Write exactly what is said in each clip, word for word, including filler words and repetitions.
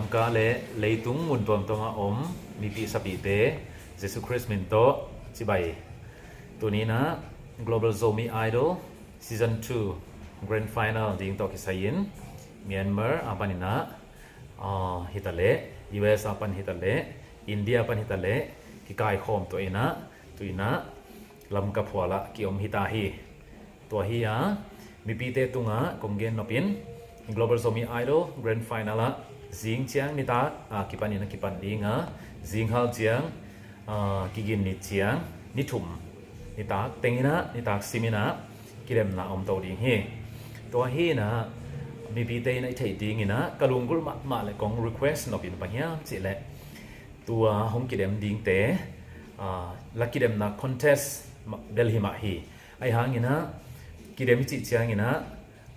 Lamka leh leitung mun tuamtuam a om mipi sapite, Jesu Khrist min tawh chibai. Tuni'n a Global Zomi Idol Season two Grand Final ding tawh kisai in Myanmar apan in a, ah, hitaleh, U S apan hitaleh, India apan hitaleh, kikaikhawm tuah in a, tuin a Lamka phual ah ki-om hita hi. Tua hi a, mipite tung a kong gen nop in, Global Zomi Idol Grand Final ah zing chiang nitak a kipan in a kipan ding a, zinghal chiang, ah, kiginni chiang, ni thum nitak teng in a, nitak sim in a kidemna om tou ding hi. Tua hi in a, mipite in a i theih ding in a ka lunggulh mahmah leh kong request nop in bang hiam chih leh, tua hong kidem dingte, ah, la kidemna contest ma-, bel hi mah hi. Ahihhang in a, kidem i chih chiang in a,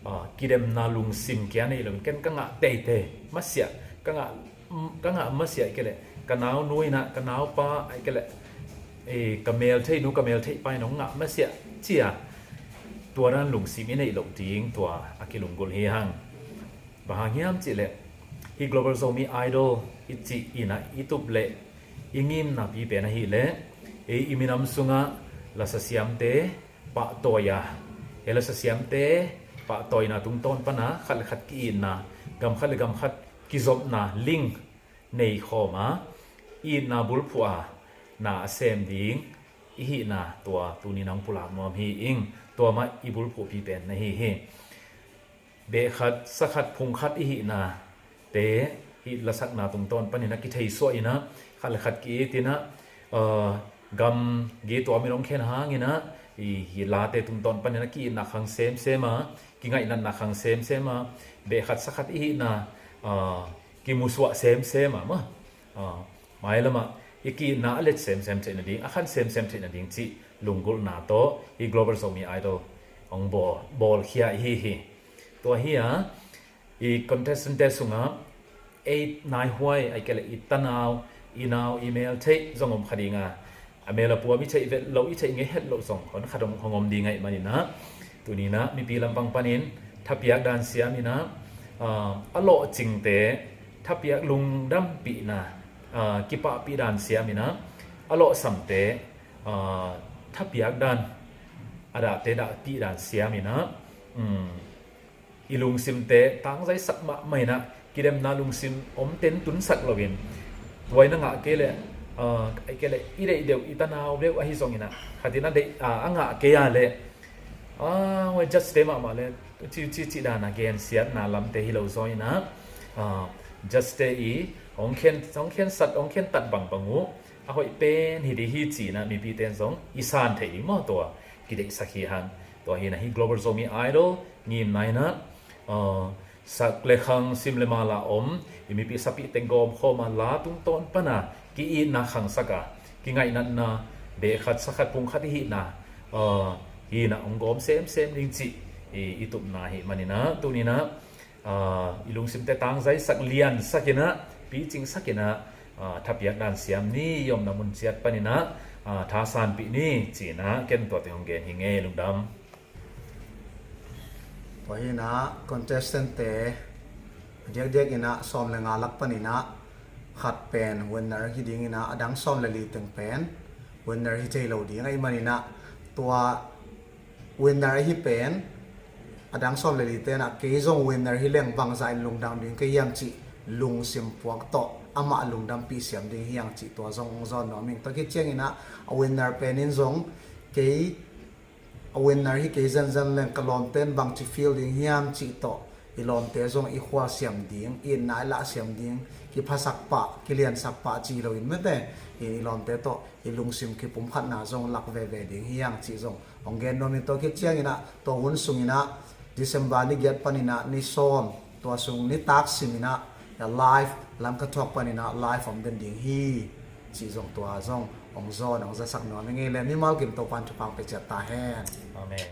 ah, kidemna lungsim kia neilou in ken ka ngah teitei, masiah, ka ngah, mm, ka ngah masiah ahihkeileh ka naunu in a, ka naupa ahihkeileh, eh, ka meltheihnu, ka meltheihpa in hong ngah masiah chia, tua dan lungsim i neih louh ding tua a kilunggulh hi hang. Bang hang hiam chih leh, hi Global Zomi Idol i chih in a i tup leh i ngimna pipen ahihleh, ei i minam sung a lasa siamte pahtawi a, ei lasa siamte pahtawina tungtawn pan a khat leh khat ki-itna, gam khat leh gam khat kizopna link neikhawm a, itna bulphuh a na a sem ding i hihna tua tuni'n a hong pulak nuam hi ing. Tua mah i bulphuh pipen na hi hi. Beh khat, sa khat, phung khat i hihna te, hih lasakna tungtawn pan in a kithei suah in a, khat leh khat ki-it in a, uh, gamgi tuam in hong khen hang in a, i, hih late tungtawn pan in a ki-itna khang semsem a, kingaihnatna khang semsem a, beh khat, sa khat i hihna, uh, kimusuah semsem a maw. Ah, mailam ah i ki-itna a let semsem theihna ding, a khan semsem theihna ding chih lunggulhna tawh hi Global Zomi Idol hong bawl, bawl khia hi hi. Tua hi a, i contestant te sung a, ei naihuai, ahihkeileh i tanau, i nau, i meltheih zong om kha ding a, a mel a puam i theih vet louh, i theih ngei het louh zong hon khat hong, hong om ding ahihman in a, tuni'n a mipi lampang pan in thapiak dan siam in a, ah, a lohchingte thapiak lungdampihna, ah, kipahpih dan siam in a, a lohsamte, ah, thapiak dan, a dahte dahpih dan siam in a, um, i lungsimte tangzaisak mahmah in a, kidemna lungsim om ten tunsak lou in, tua i na ngah kei leh, ah, ahihkeileh i deih deuh i tanau deuh ahi zong in a, khat in a deih, ah, a ngah kei a leh, ah, huai judge te mahmah leh chi, chi, chi dan a gensiatna lamte hilou zaw in a, ah, judge te i hong khen, hong khensat, hong khentat bangbang uh a hoih pen hi di hi chi in a mipite'n zong i san theih ding maw tua kideihsak hi hang. Tua hi in a hi Global Zomi Idol ngimna in a, uh, sak leh khang, sim leh mal a om i mipi sapih teng gawmkhawm a, la tungtawn pan a ki-itna khangsak a, kingaihnatna, beh khat, sa khat, phung khat i hihna, uh, hi in a hong gawm semsem ding chih i, i tupna ahihman in a, tuni'n a, ah, i lungsimte tangzaisak, liansak in a, pichingsak in a, ah, thapiak dan siam ni, i omna mun chiat pan in a, ah, thasanpih ni chi in a ken tuate hong gen hi ing e, lungdam. Tua hi in a contestant te diakdiak in a sawm leh nga lak pan in a khat pen winner hi ding in a, a dang sawm leh li teng pen winner hi theilou ding ahihman in a, tua winner ahi pen, a dang sawm leh li te'n a kei zong winner hi leng bangzah in lungdam ding ka hiam chih lungsim puak tawh amah lungdampih siam ding hi hang chih tua zong hong zawn nuam ing. Tua khit chiang in a, a winner pen in zong kei, a winner hi kei zenzen leng ka lawmte'n bangchi feel ding hiam chih tawh i lawmte zong i khual siam ding, i itna i lah siam ding, kiphasak pah, kiliansak pah chih lou in mete, i, i lawmte tawh i lungsim kipumkhatna zong lak veve ding hi hang chih zong hong gen nuam ing. Tua khit chiang in a, tua hun sung in a, December ni giat pan in a ni sawm, tua sung nitak sim in a, live, Lamka thuak pan in a live om den ding hi chih zong tua zong hong zawn, hong zasak nuam ing e leh, mimal kim Toupa'n thupha pe chiat ta hen. Amen.